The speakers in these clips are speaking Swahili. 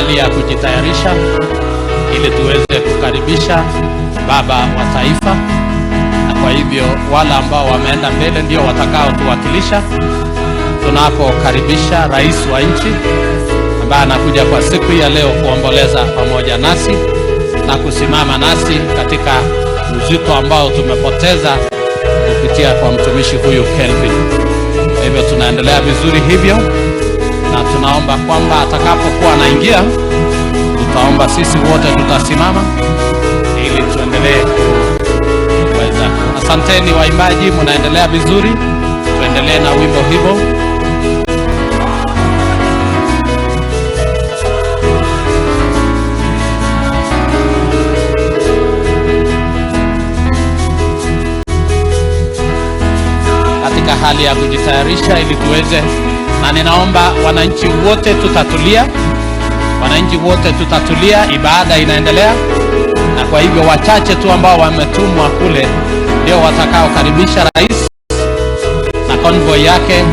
hali ya kujitayarisha ili tuweze kukaribisha baba wa taifa, na kwa hivyo wale ambao wameenda mbele ndio watakaotuwakilisha tunapokaribisha rais wa nchi ambaye anakuja kwa siku ya leo kuomboleza pamoja nasi na kusimama nasi katika uzito ambao tumepoteza kupitia kwa mtumishi huyu Kelvin. Kwa hivyo tunaendelea vizuri hivyo, na tunaomba kwamba atakapokuwa anaingia, tutaomba sisi wote tutasimama ili tuendelee kuweza. Asanteni waimbaji, mnaendelea vizuri, tuendelee na wimbo hivyo. Katika hali ya kujitayarisha ili tuweze, na ninaomba wananchi wote tutatulia, wananchi wote tutatulia, ibada inaendelea, na kwa hivyo wachache tu ambao wametumwa kule ndio watakaokaribisha rais na convoy yake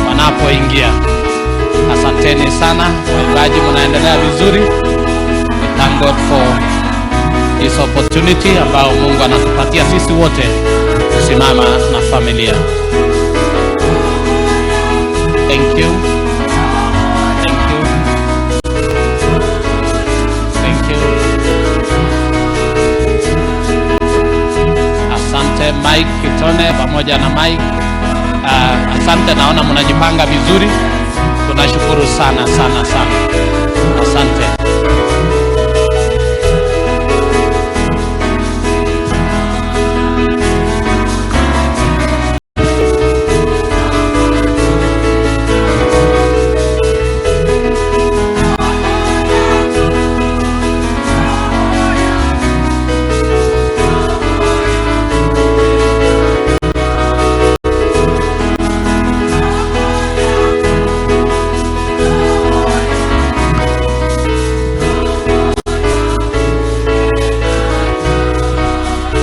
wanapoingia. Asanteni sana waimbaji, mnaendelea vizuri. We thank God for this opportunity ambao Mungu anatupatia sisi wote kusimama na familia. Thank you. Thank you. Thank you. Asante Mike Kitone pamoja na Mike. Asante, naona mnajipanga vizuri. Tunashukuru sana sana sana. Asante.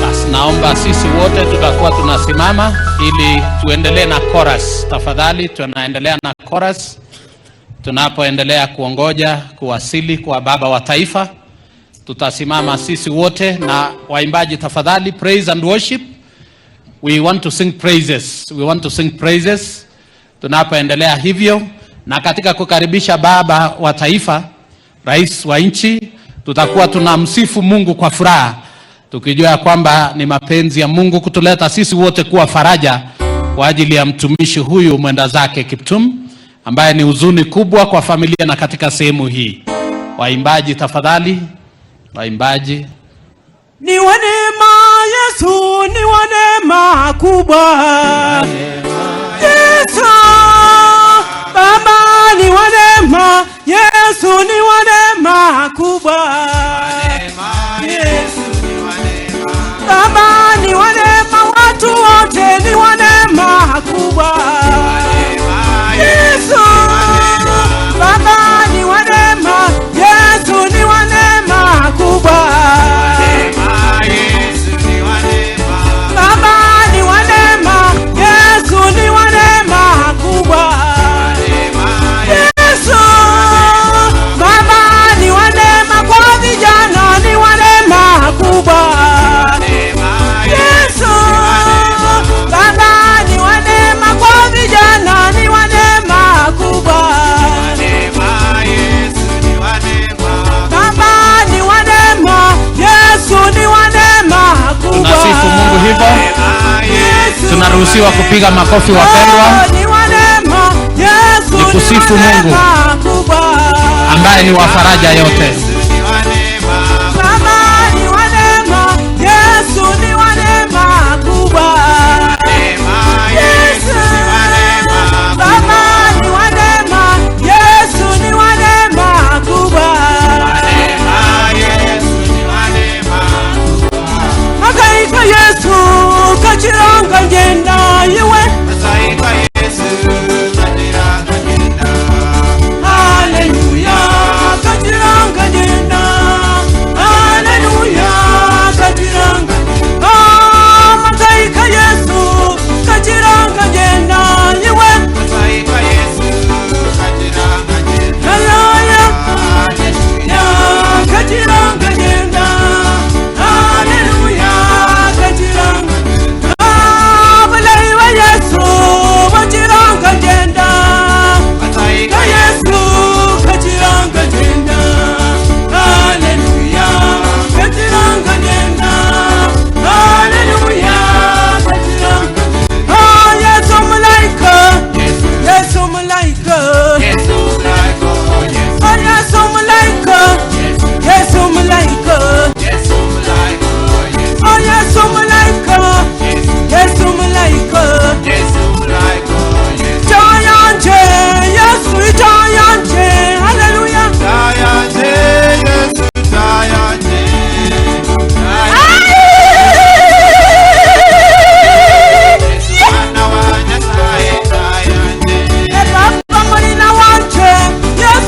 Basi naomba sisi wote tutakuwa tunasimama ili tuendelee na chorus. Tafadhali tunaendelea na chorus tunapoendelea kuongoja kuwasili kwa baba wa taifa. Tutasimama sisi wote na waimbaji, tafadhali, praise and worship. We want to sing praises. We want to sing praises. Tunapoendelea hivyo na katika kukaribisha baba wa taifa, rais wa nchi, tutakuwa tunamsifu Mungu kwa furaha tukijua ya kwamba ni mapenzi ya Mungu kutuleta sisi wote kuwa faraja kwa ajili ya mtumishi huyu mwenda zake Kiptum, ambaye ni huzuni kubwa kwa familia na katika sehemu hii. Waimbaji tafadhali, waimbaji. Ni wa neema Yesu, ni wa neema kubwa. Yesu Baba ni wa neema, Yesu ni wa neema kubwa. Yesu Baba ni wa neema, watu wote ni wa neema kubwa. Yesu Baba ni wa neema, Yesu ni wa neema kubwa. Baba ni wa neema, Yesu ni wa neema kubwa. Yesu Baba ni wa neema kwa vijana, ni wa neema kubwa. Yesu Baba ni wa neema kwa vijana, ni wa neema kubwa. Baba ni wa neema, Yesu ni wa neema kubwa. Tunasifu Mungu hivyo. Yesu Tunaruhusiwa kupiga makofi wapendwa, ni wa neema, Yesu Ni kusifu ni wa Mungu neema kubwa. Ambaye ni wa faraja yote.